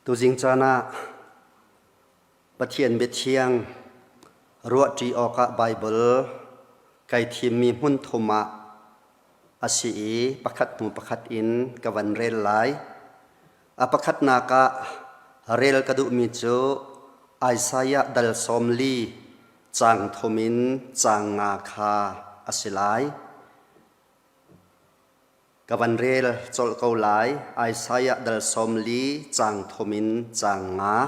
Tuzing caan ah Pathian biathiang ruahṭi awkah Baibal kai thimmi hmun thum ah a si i pakhat hnu pakhat in ka van rel lai. A pakhatnak ah rel ka duhmi cu Isaiah dal 40 caang thum in caang nga kha a si lai. Ka van rel colh ko lai. Isaiah dal 40 caang thum in caang nga.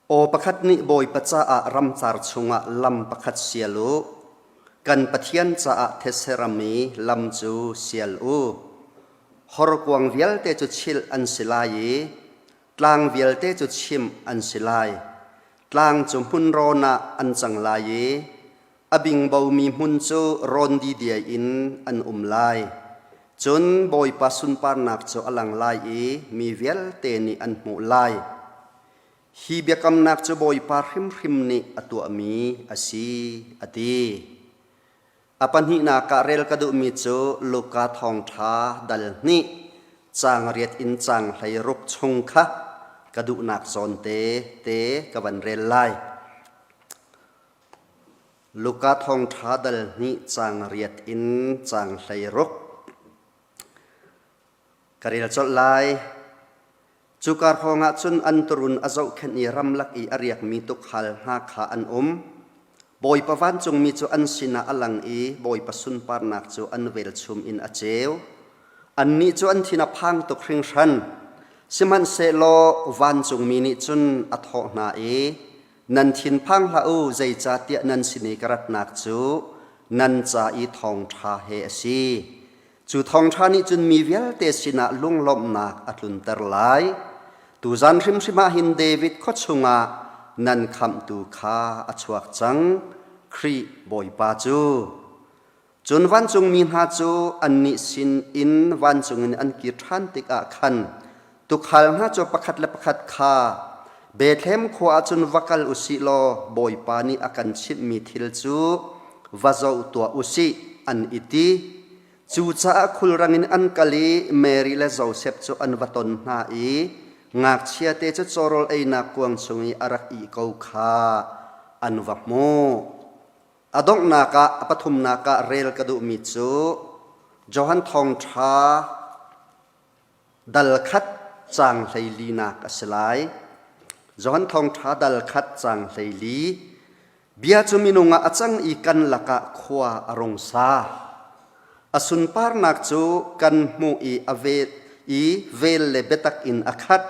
Aw pakhat nih Bawipa caah ramcar chungah lam pakhat sial u. Kan Pathian caah thetse ram i lam cu sial u. Horkuang vialte cu chilh an si lai i tlang vialte cu chimh an si lai. Tlang cu hmunrawn ah an cang lai i a bingbomi hmun cu rawn didiai in an um lai. Cun Bawipa sunparnak cu a lang lai i mi vialte nih an hmuh lai. Hi biakamnak cu Bawipa hrimhrim nih a tuahmi a si, a ti. A pahnihnak ah rel ka duhmi cu Luka thawngṭha dal hnih caang riat in caang 16 chung kha ka duhnak zawn te te ka van rel lai. Luka thawngṭha dal hnih caang riat in caang 16. Ka rel colh lai. Cuka hrawngah cun an turun a zohkhenh i ramlak i a riakmi tuukhal hna kha an um. Bawipa vancungmi cu an sinah a lang i Bawipa sunparnak cu an velchum in a ceu. Annih cu an thin a phang tuk hringhran. Sihmanhsehlaw vancungmi nih cun a thawh hna i, Nan thinphang hlah u, zeicahtiah nan sin i ka ratnak cu nan ca i thawngṭha he a si. Cu thawngṭha nih cun mi vialte sinah lunglawmhnak a tlunter lai. Tuzan hrimhrim ah hin David khua chungah nan khamhtu kha a chuak cang, Khrih Bawipa cu. Cun vancungmi hna cu annih sin in vancung in an kir ṭhan tikah khan tuukhal hna cu pakhat le pakhat kha Bethlehem khua ah cun va kal u sih law Bawipa nih a kan chimhmi thil cu va zoh tuah u sih, an i ti. Cucaah khulrang in an kal i Mary le Josef cu an va ton hna i ngakchiate cu cawrawl einak kuang chung i a rak ih ko kha an va hmuh. A donghnak ah a pathumnak ah rel ka duhmi cu Johan Thawngṭha dal khat caang 14nak a si lai. Johan Thawngṭha dal khat caang 14. Bia cu minung ah a cang i kan lakah khua a rung sa. A sunparnak cu kan hmuh i a vel i vel le biatak in a khat.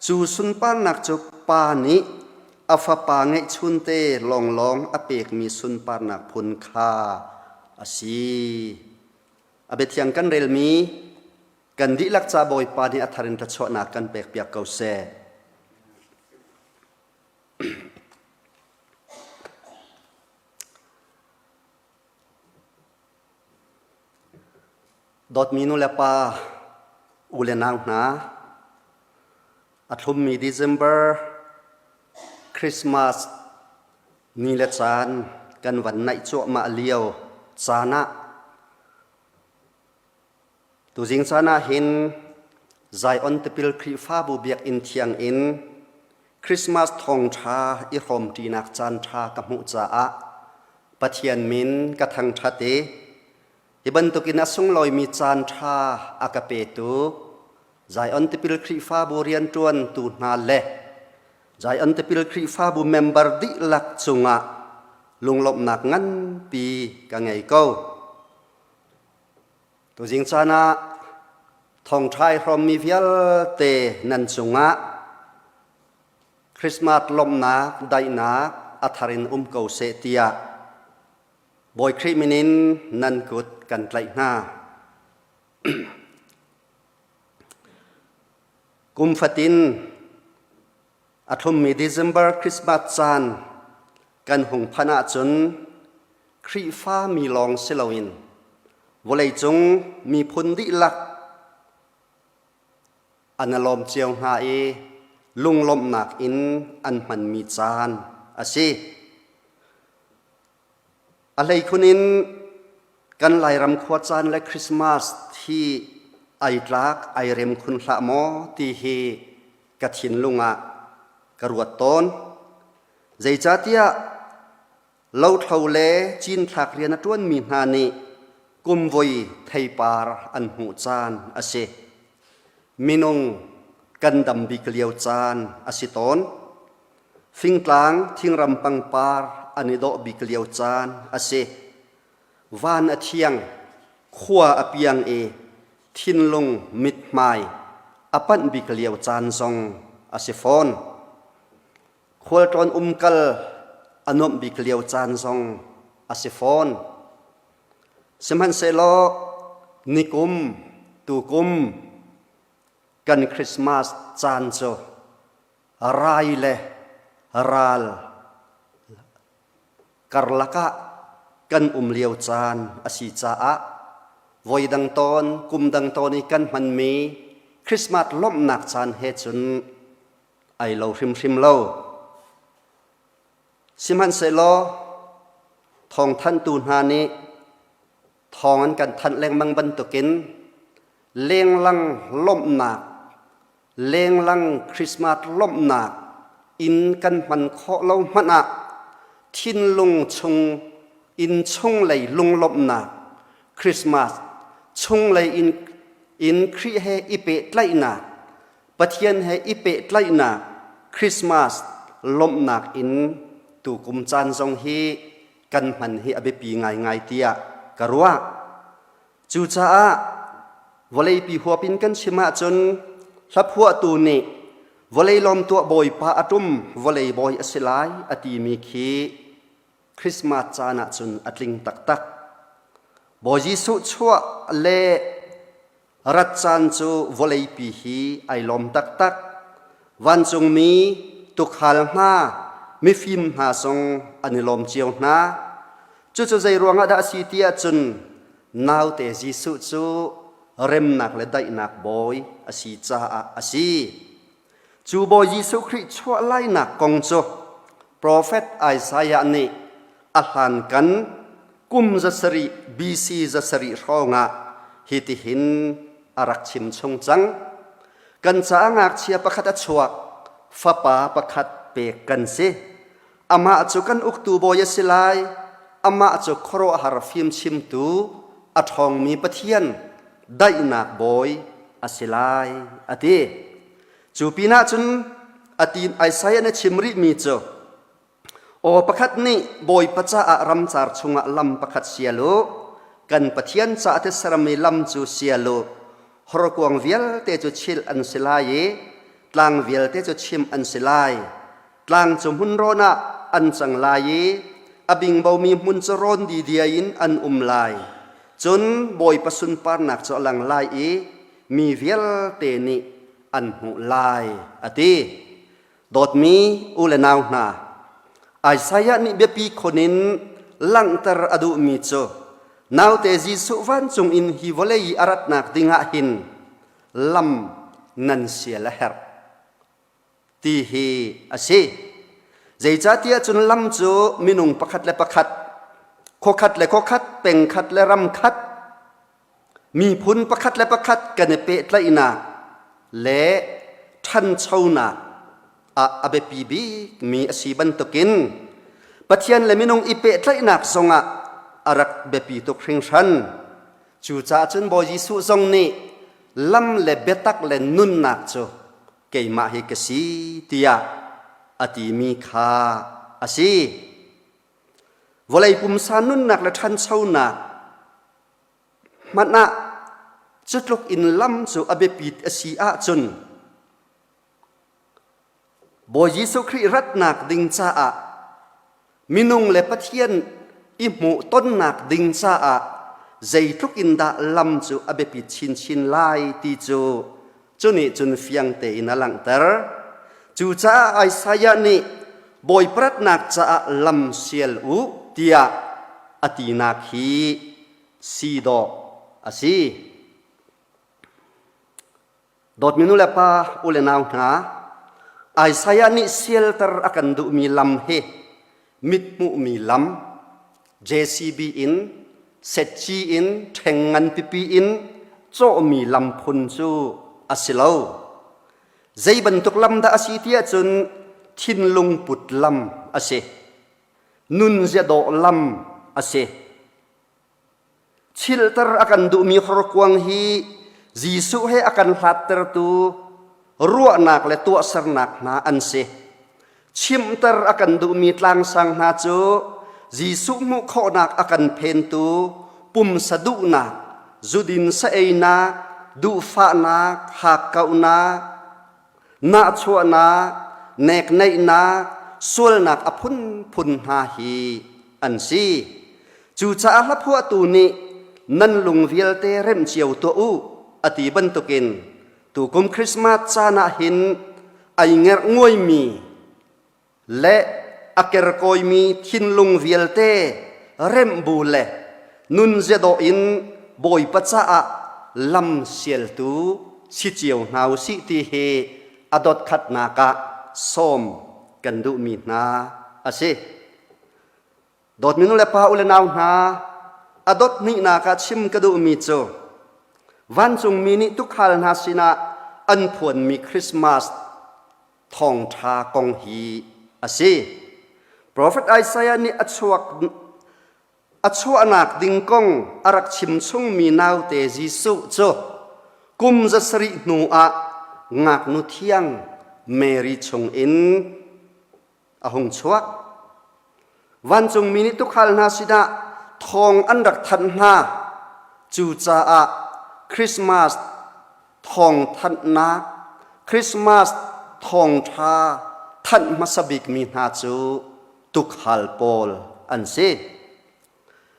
Cu sunparnak cu Pa nih a fapa ngeihchunte lawnglawng a pekmi sunparnak phun kha a si. A biathiang kan relmi kan dihlak ca Bawipa nih a thar in thluachuahnak kan pekpiak ko seh. Dawtmi nu le pa, u le nau hna, a thlummi December Christmas ni le caan kan van naih cuahmah lio caan ah tuzing caan ah hin Zion Tipil Khrihfabu Biakinn thiang in Christmas thawngṭha i hrawmṭinak caanṭha ka hmuh caah Pathian min ka thangṭhat i hi bantukin a sunglawimi caanṭha a ka petu Zion Tipil Khrihfabu rianṭuantu hna le Zion Tipil Khrihfabu member dihlak cungah lunglawmhnak nganpi ka ngei ko. Tuzing caan ah thawngṭha i hrawmmi vialte nan cungah Christmas lawmhnak, daihnak a thar in um ko seh tiah Bawi Khrih min in nan kut kan tlaih hna. Kum fatin a thlummi December Christmas caan kan hung phanh ahcun Khrihfa mi lawng si loin vawleicung miphun dihlak an i lawm cio hna i lunglawmhnak in an hmanmi caan a si. A hleikhun in kan Lairam khuacaan le Christmas hi Ai tlak ai rem khun hlah maw ti hi ka thinlung ah ka ruat tawn. Zeicahtiah lothlo le cinthlak rian a ṭuanmi hna nih kumvoi theipar an hmuh caan a si. Minung kan dam bik lio caan a si tawn. Fingtlang thingram pangpar an i dawh bik lio caan a si. Van a thiang, khua a piang i thinlung mithmai a panh bik lio caan zong a si fawn. Khualtlawn umkal a nuamh bik lio caan zong a si fawn. Sihmanhsehlaw nikum, tukum kan Christmas caan cu rai le ral karlak ah kan um lio caan a si caah voi dang tawn kum dang tawn i kan hmanmi Christmas lawmhnak caan he cun ai lo hrimhrim lo. Sihmanhsehlaw thawngthanhtu hna nih thawng an kan thanh lengmang bantukin lenglang lawmhnak lenglang Christmas lawmhnak inn kan hman khawh lo hmanh ah thinlung chung inn chunglei lunglawmhnak Christmas chunglei in in Khrih he i pehtlaihnak Pathian he i pehtlaihnak Christmas lawmhnak in tukum caan zong hi kan hman hi a biapi ngaingai tiah ka ruah. Cucaah vawleipi huap in kan chim ahcun hlaphuahtu nih vawlei lawm tuah bawipa a ṭum vawlei bawi a si lai a timi khi Christmas caan ahcun a tling taktak. Bawi Jesuh chuah le Rat caan cu vawleipi hi ai lawm taktak. Vancungmi, tuukhal hna, mifim hna zong an i lawm cio hna. Cucu zei ruangah dah a si ti ahcun naute Jesuh cu remnak le daihnak bawi a si caah a si. Cu Bawi Jesuh Khrih chuah lainak kong cu profet Isaiah nih a hlankan kum 700 BC 700 hrawngah hitihin a rak chim chung cang. Kan caah ngakchia pakhat a chuak, fapa pakhat pek kan si. Amah cu kan uktu bawi a si lai. Amah cu khuaruahhar fimchimtu, a ṭhawngmi Pathian, daihnak bawi a si lai, a ti. Cu pinah cun a ti Isaiah nih a chim rihmi cu, Aw pakhat nih Bawipa caah ramcar chungah lam pakhat sial u, kan Pathian caah thesarami lam cu sial u. Horkuang vialte cu chilh an si lai i tlang vialte cu chimh an si lai. Tlang cu hmunrawn ah an cang lai i a bingbomi hmun cu rawn didiai in an um lai. Cun Bawipa sunparnak cu a lang lai i mi vialte nih an hmuh lai, a ti. Dawtmi u le nau hna, Isaiah nih biapi khun in langhter a duhmi cu naute Jesuh vancung in hi vawlei i a ratnak dingah hin lam nan sial a herh. Ti hi a si. Zeicahtiah cun lam cu minung pakhat le pakhat, khuakhat le khuakhat, pengkhat le ramkhat, miphun pakhat le pakhat kan i pehtlaihnak le ṭhanchonak ah a biapi bikmi a si bantukin Pathian le minung i pehtlaihnak zongah a rak biapi tuk hringhran. Cucaah cun Bawi Jesuh zong nih lam le biatak le nunnak cu keimah hi ka si tiah a timi kha a si. Vawlei pumsa nunnak le ṭhanchonak hmanh ah cutluk in lam cu a biapit a si ahcun Bawi Jesuh Khrih ratnak ding caah minung le Pathian i hmuh tonnak ding caah zeitluk in dah lam cu a biapit chinchin lai ti cu cu nih cun fiang tein a langhter. Cucaah Isaiah nih Bawipa ratnak caah lam sial u tiah a tinak hi si dawh a si. Dawtmi nu le pa, u le nau hna, Isaiah nih sialter a kan duhmi lam hi mithmuhmi lam, JCB in, setci in, ṭheng ngan pipi in. cawhmi lam phun cu a si lo. Zei bantuk lam dah a si ti ahcun thinlung put lam a si. Nunzia dawh lam a si. Chilter a kan duhmi horkuang hi Jesuh he a kan hlattertu ruahnak le tuahsernak hna an si. Chimter a kan duhmi tlangsang hna cu Jesuh hmuh khawhnak a kan phentu pumsa duhnak, zudin sa-einak, duhfahnak, hakkauhnak, nahchuahnak, nekneihnak, sualnak a phunphun hna hi an si. Cucaah hlaphuahtu nih nan lung vialte remh cio tuah u a ti bantukin tukum Christmas caan ah hin ai ngerh nguaimi le a kerkawimi thinlung vialte remh bu le nunzia dawh in Bawipa caah lam sialtu si cio hna u sih ti hi a dotkhatnak ah sawm kan duhmi hna a si. Dawtmi nu le pa u le nau hna, a dot hnihnak ah chim ka duhmi cu vancungmi nih tuukhal hna sinah an phuanmi Christmas thawngṭha kong hi a si. Profet Isaiah nih a chuak a chuahnak ding kong a rak chim chungmi naute Jesuh cu kum 700 hnu ah ngaknu thiang Mary chungin a hung chuak. Vancungmi nih tuukhal hna sinah thawng an rak thanh hna. Cucaah Christmas thawngthanhnak, Christmas thawngṭha thanh hmasa bikmi hna cu tuukhal pawl an si.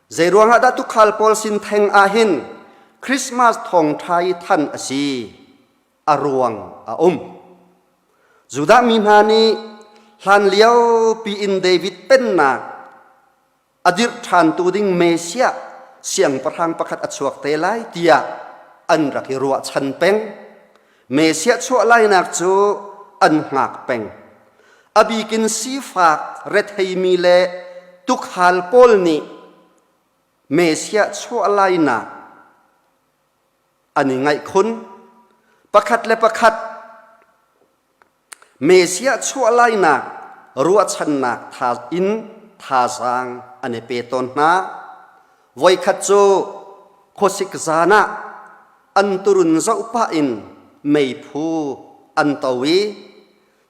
Zeiruangah dah tuukhal pawl sin theng ah hin Christmas thawngṭha i thanh a si? A ruang a um. Judah mi hna nih hlanlio piin David pennak a dirh ṭhantu ding Messiah siangpahrang pakhat a chuak te lai tiah an rak i ruahchan peng. Messiah chuah lainak cu an hngak peng. A bikin sifak retheimi le tukhal pawl nih Messiah chuah lainak an i ngaih khun. Pakhat le pakhat Messiah chuah lainak ruahchannak tha in thazaang an i pe tawn hna. Voikhat cu khuasik zan ah an turun zoh pah in meiphu an to i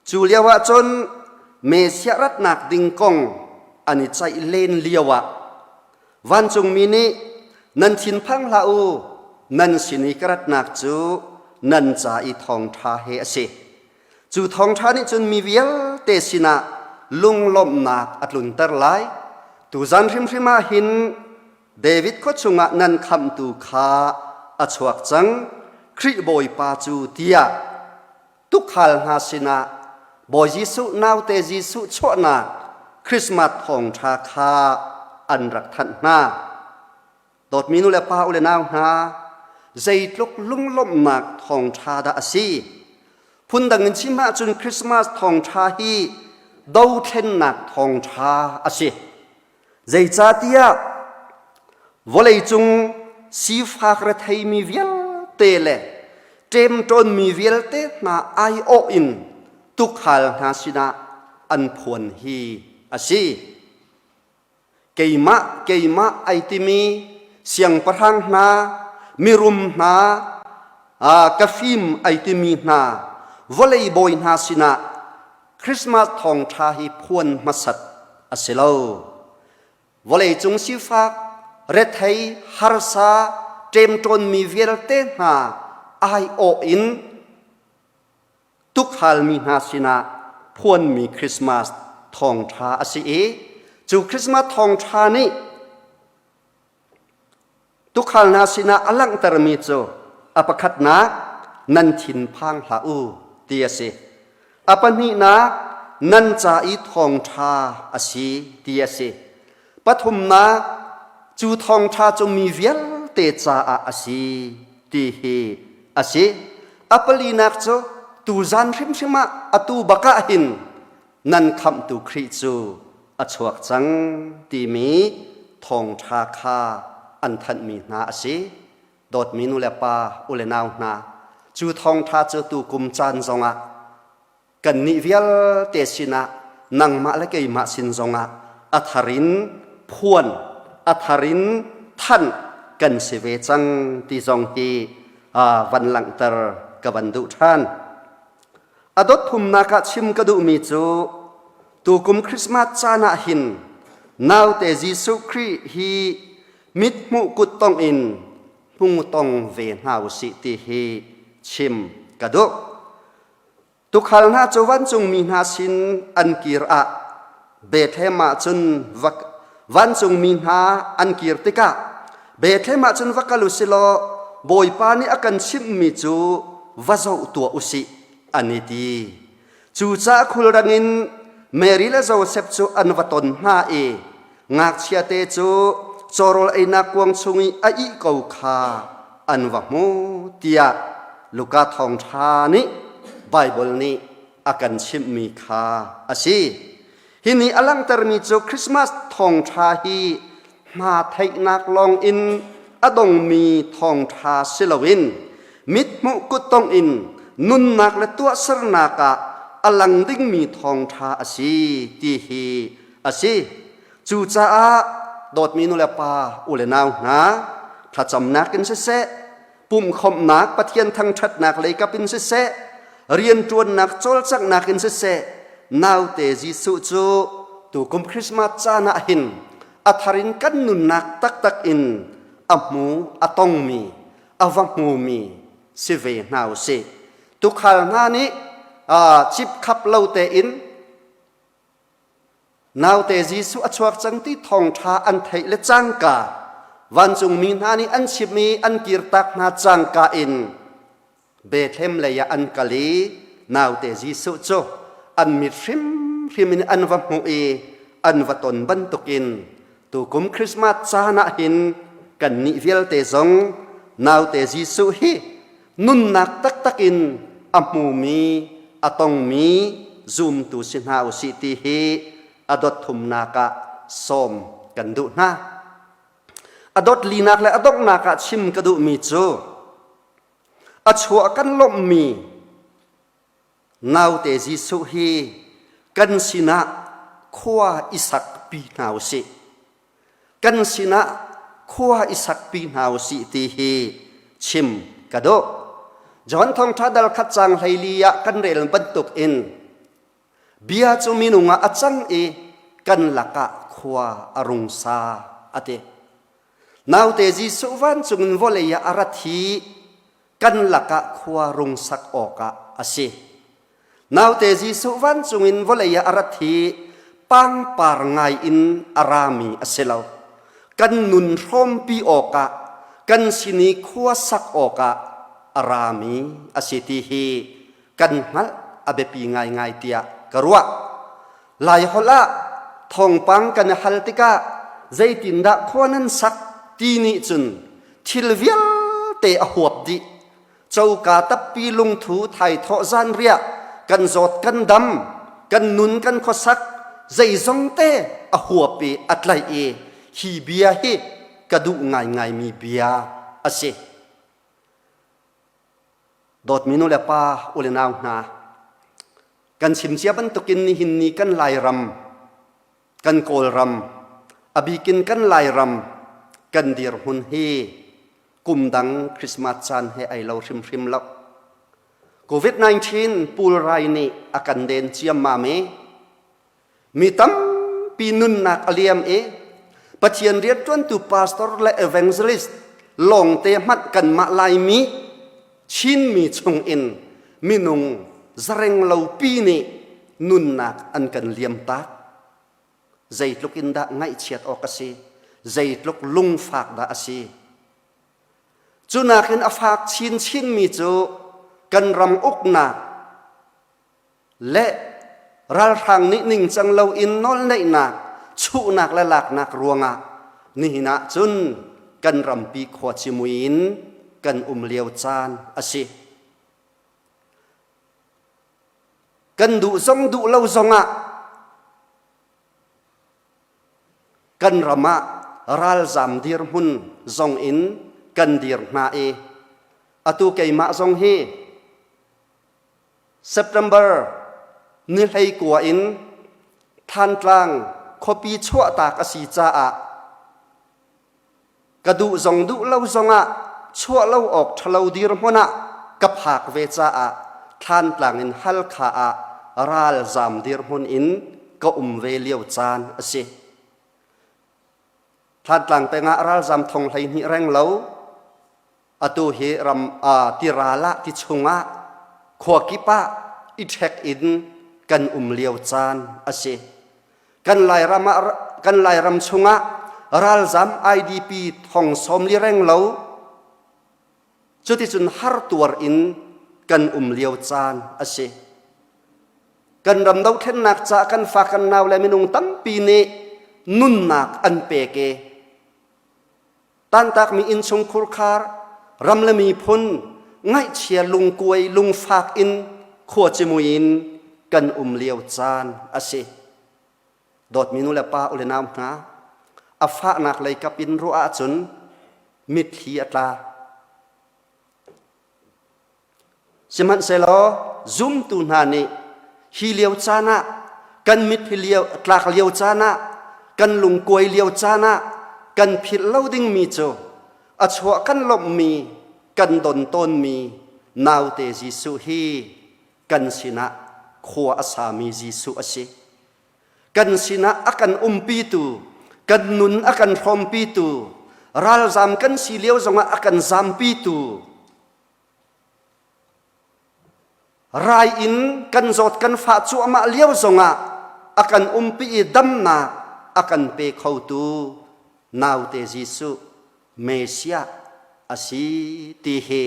cu lio ah cun Messiah ratnak ding kong an i ceih len lio ah Vancungmi nih nan thinphang hlah u, nan sin i ka ratnak cu nan ca i thawngṭha he a si. Cu thawngṭha nih cun mi vialte sinah lunglawmhnak a tlunter lai. Tuzan hrimhrim ah hin David khua chungah nan khamhtu kha a chuak cang, Khrih Bawipa cu tiah tukhal hna sinah Bawi Jesuh naute Jesuh chuahnak Christmas thawngṭha kha an rak thanh hna. Dawtmi nu le pa u le nau hna, zeitluk lunglawmhnak thawngṭha dah a si. Phundang in chim ahcun Christmas thawngṭha hi dothlennak thawngṭha a si. Zeicahtiah vawleicung sifak retheimi vialte le ṭemṭawnmi vialte hna aiawh in tukhal hna sinah an phuan hi a si. Keimah, keimah ai timi siangpahrang hna, mirum hna, ka fim ai timi hna, vawlei bawi hna sinah Christmas thawngṭha hi phuan hmasat a si lo. Vawleicung sifak, rethei, harsa, ṭemṭawnmi vialte hna aiawh in tukhalmi hna sinah phuanmi Christmas thawngṭha a si i cu Christmas thawngṭha nih Tuukhal hna sinah a langhtermi cu a pakhatnak nan thinphang hlah u ti a si. A pahnihnak nan ca i thawngṭha a si ti a si. Pathumnak cu thawngṭha cu mi vialte caah a si ti hi a si. A palinak cu tuzan hrimhrim ah atu bak ah hin nan khamhtu Khrih cu a chuak cang timi thawngṭha kha an thanhmi hna a si. Dawtmi nu le pa u le nau hna, cu thawngṭha cu tu kum caan zongah kannih vialte sinah nangmah le keimah sin zongah a thar in phuan, a thar in thanh kan si ve cang ti zong hi van langhter ka van duh ṭhan. A dot thumnak ah chim ka duhmi cu tukum Christmas caan ah hin naute Jesuh Khrih hi mithmuh kuttongh in hmungtong ve hna usih ti hi chim ka duh. Tukhal hna cu vancungmi hna sin an kir ah Bethlehem ah cun va vancungmi hna an kir tikah Bethlehem ah cun va kal u si law Bawipa nih a kan chimhmi cu va zoh tuah u sih an i ti. Cucaah khulrang in Mary le Josef cu an va ton hna i ngakchiate cu cawrawl einak kuang chung i a ih ko kha an va hmu tiah Luka thawngṭha nih Baibal nih a kan chimhmi kha a si. Hi nih a langhtermi cu Christmas thawngṭha hi hna theihnak lawng in a dongmi thawngṭha si loin mithmuh kuttongh in nunnak le tuahsernak ah a lang dingmi thawngṭha a si ti hi a si. Cucaah dawtmi nu le pa u le nau hna thlacamnak in siseh pumhkhawmhnak Pathian thangṭhatnak lei kap in siseh rianṭuannak cawlcanghnak in siseh naute Jesuh cu tukum Christmas caan ah hin a thar in kan nunnak taktak in a hmu a tongmi a va hmumi si ve hna u sih. Tukhal hna nih cipkhap lo tein Naute Jesuh a chuak cang ti thawngṭha an theih le cangka vancungmi hna nih an chimh i an kirtak hna cangka in Bethlehem lei ah an kal i naute Jesuh cu an mit hrimhrim in an va hmuh i an va ton bantukin tukum Christmas caan ah hin kannih vialte zong naute Jesuh hi nunnak taktak in a hmumi a tongmi zumtu si hna usih ti hi a dot thumnak ah sawm kan duh hna. A dot linak le a donghnak ah chim ka duhmi cu a chuah kan lawmhmi naute Jesuh hi kan sinah khua i sak pi hna usih. Kan sinah khua i sakpi hna u sih ti hi chim ka duh. John Thawngṭha dal khat cang 14 ah kan rel bantuk in bia cu minung ah a cang i kan lakah khua a rung sa a ti. Naute Jesuh vancung in vawlei ah a rat hi kan lakah khua rung sak awkah a si. Naute Jesuh vancung in vawlei ah a rat hi pangpar ngai in a rami a si lo. Kan nun hrawmpi awkah, kan sin i khua sak awkah a rami a si ti hi kan hngalh a biapi ngaingai tiah ka ruah. Laiholh ah thawngpang kan i hal tikah zeitindah khua nan sak ti nih cun thil vialte a huap dih. Coka tappi lungthu thaithawh zanriah kan zawt kan dam kan nun kan khuasak zeizong te a huap i a tlaih i hi bia hi ka duh ngaingaimi bia a si. Dawtmi nu le pa u le nau hna kan chim cia bantukin nihin ni kan Lairam kan Kawlram a bikin kan Lairam kan dirhmun hi kum dang Christmas caan he ai lo hrimhrim lo. COVID-19 pulrai nih a kan den ciammam i mi tampi nunnak a liam i Pathian rianṭuantu pastor le evangelist lawngte hmanh kanmah Laimi Chinmi chungin minung zareng lopi nih nunnak an kan liam tak. Zeitluk in dah ngaihchiat awk a si, zeitluk lungfak dah a si. Cu nakin a fak chinchinmi cu kan ram uknak le ralhrang nih ningcang loin nawlneihnak, chuhnak le laknak ruangah nihin ah cun kan rampi khuacimui in kan um lio caan a si. Kan duh zong duh lo zongah kan ram ah ralzam dirhmun zong in kan dir hna i atu keimah zong hi September ni 19 in Thantlang khuapi chuahtak a si caah ka duh zong duh lo zongah chuah lo awk ṭhalo dirhmun ah ka phak ve caah Thlantlang in Halkha ah ralzam dirhmun in ka um ve lio caan a si. Thlantlang peng ah ralzam thong 12 reng lo atu hi ram tiral ah ti chungah khua kip ah i ṭhek in kan um lio caan a si. Kan Lairam ah kan Lairam chungah ralzam IDP thong 40 reng lo cuticun har tuar in kan um lio caan a si. Kan ram dothlennak ca kan fa kan nau le minung tampi nih nunnak an pek i Tantakmi innchungkhur khar, ram le miphun, ngaihchia lungkuai lungfak in khuacimui in kan um lio caan a si. Dawtmi nu le pa u le nau hna, a fahnak lei kap in ruah ahcun mitthli a tla. Sihmanhsehlaw zumtu hna nih hi lio caan ah kan mitthli lio tlak lio caan ah kan lungkuai lio caan ah kan philh lo dingmi cu a chuah kan lawmhmi kan don tawnmi naute Jesuh hi kan sinah khua a sami Jesuh a si. Kan sinah a kan umpitu, kan nun a kan hrawmpitu, ralzam kan si lio zongah a kan zampitu, rai in kan zawt kan fah cuahmah lio zongah a kan umpi i damnak a kan pe khotu naute Jesuh Messiah a si ti hi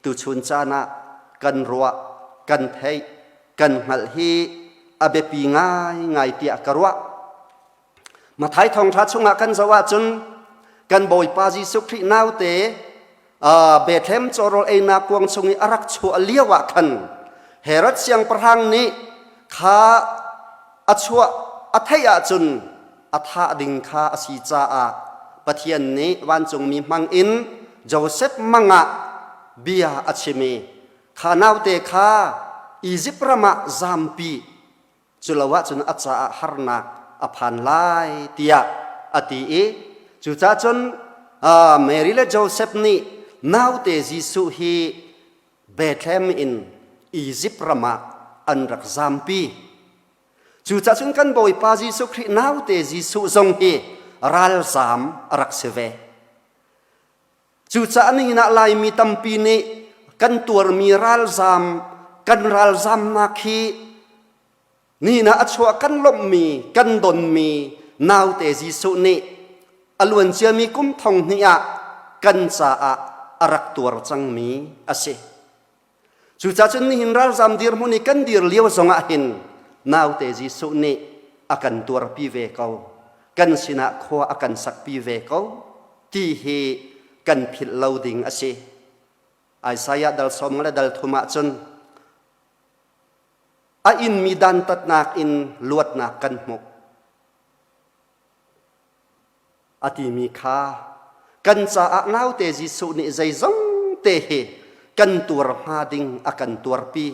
tuchun caan ah kan ruah, kan theih, kan hngalh hi a biapi ngaingai tiah ka ruah. Matthai thawngṭha chungah kan zoh ahcun kan Bawipa Jesuh Khrih naute Bethlehem cawrawl einak kuang chung i a rak chuah lio ah khan Herod siangpahrang nih kha a chuah a theih ahcun a thah ding kha a si caah Pathian nih vancungmi hmang in Josef mang ah bia a chim i kha naute kha Izipt ram ah zampi culo ahcun a caah harnak a phan lai tiah a ti i cucaah cun Mary le Josef nih naute Jesuh hi Bethlehem in Izipt ram ah an rak zampi. Cucaah cun kan Bawipa Jesuh Khrih naute Jesuh zong hi ralzaam a rak si ve. Cucaah nihin ah Laimi tampi nih kan tuarmi ralzaam kan ralzaamnak hi nihin ah a chuah kan lawmhmi kan donmi naute Jesuh nih a luanciami kum thong hnih ah kan caah a rak tuar cangmi a si. Cucaah cun nihin ralzam dirhmun i kan dir lio zongah hin naute Jesuh nih a kan tuarpi ve ko, kan sinah khua a kan sakpi ve ko ti hi kan philh lo ding a si. Isaiah dal 50 le dal 3 ah cun a inmi dantatnak in luatnak kan hmuh. A timi kha kan caah naute Jesuh nih zeizong te hi kan tuar hnga ding a kan tuarpi.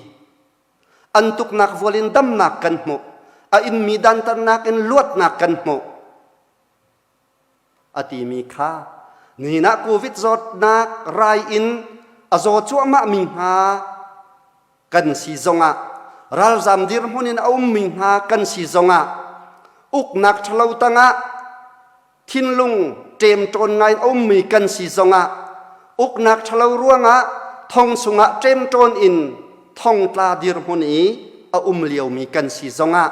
An tuknak vual in damnak kan hmuh. A inmi dantatnak in luatnak kan hmuh. A timi kha nihin ah COVID zawtnak rai in a zaw cuahmahmi hna kan si zongah ralzam dirhmun in a ummi hna kan si zongah uknak ṭhalo tangah thinlung ṭemṭawn ngai in a ummi kan si zongah uknak ṭhalo ruangah thong chungah ṭemṭawn in thongtla dirhmun i a um liomi kan si zongah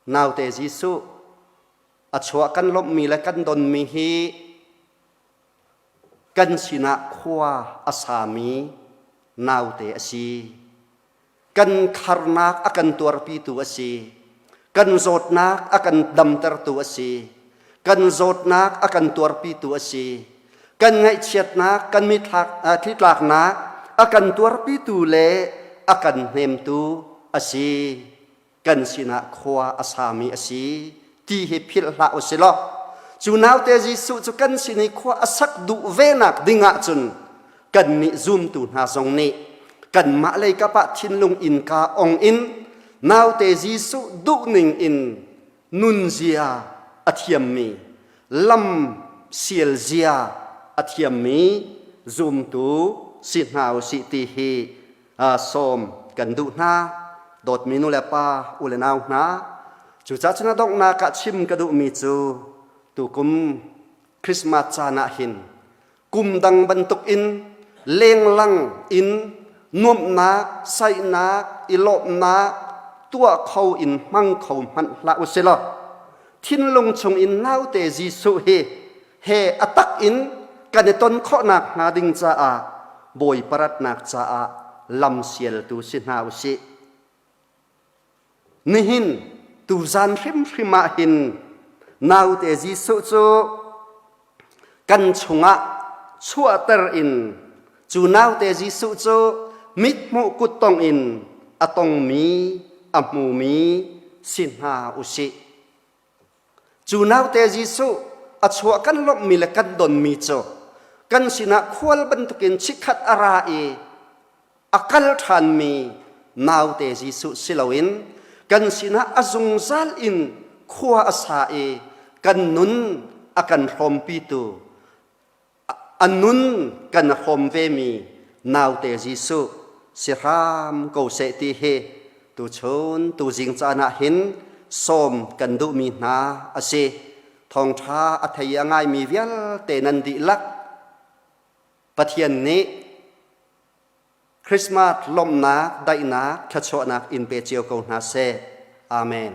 naute Jesuh a chuah kan lawmhmi le kan donmi hi Kan sinah khua a sami naute a si. Kan kharnak a kan tuarpitu a si. Kan zawtnak a kan damtertu a si. Kan zawtnak a kan tuarpitu a si. Kan ngaihchiatnak, kan mithlaknak a kan tuarpitu le a kan hnemtu a si. Kan sinah khua a sami a si ti hi philh hlah u si law. Cu naute Jesuh cu kan sin i khua a sak duh venak ding ahcun kannih zumtu hna zong nih kanmah lei kap ah thinlung innka ong in naute Jesuh duhning in nunzia a thiammi, lam sial zia a thiammi zumtu si hna usih ti hi sawm kan duh hna. Dawtmi nu le pa, u le nau hna, cucaah cun a donghnak ah chim ka duhmi cu tukum Christmas caan ah hin kum dang bantuk in lenglang in nuamhnak, saihnak, i lawmhnak tuah kho in hmang kho hmanh hlah usilaw thinlung chung in naute Jesuh hi he a tak in kan i ton khawhnak hnga ding caah Bawipa ratnak caah lamsialtu si hna usih. Nihin tuzan hrimhrim ah hin naute Jesuh cu kan chungah chuahter in cu naute Jesuh cu mithmuh kuttong in a tongmi a hmumi si hna usih. Cu naute Jesuh a chuah kan lawmhmi le kan donmi cu kan sinah khual bantukin chikkhat a ra i a kal ṭhanmi naute Jesuh si loin kan sinah a zungzal in khua a sa i kan nun a kan hrawmpitu a nun kan hrawm vemi naute Jesuh si hram ko seh ti hi tuchun tuzing caan ah hin sawm kan duhmi hna a si. Thawngṭha a thei a ngaimi vialte nan dihlak Pathian nih Christmas lawmhnak, daihnak, thluachuahnak in pe cio ko hna seh. Amen.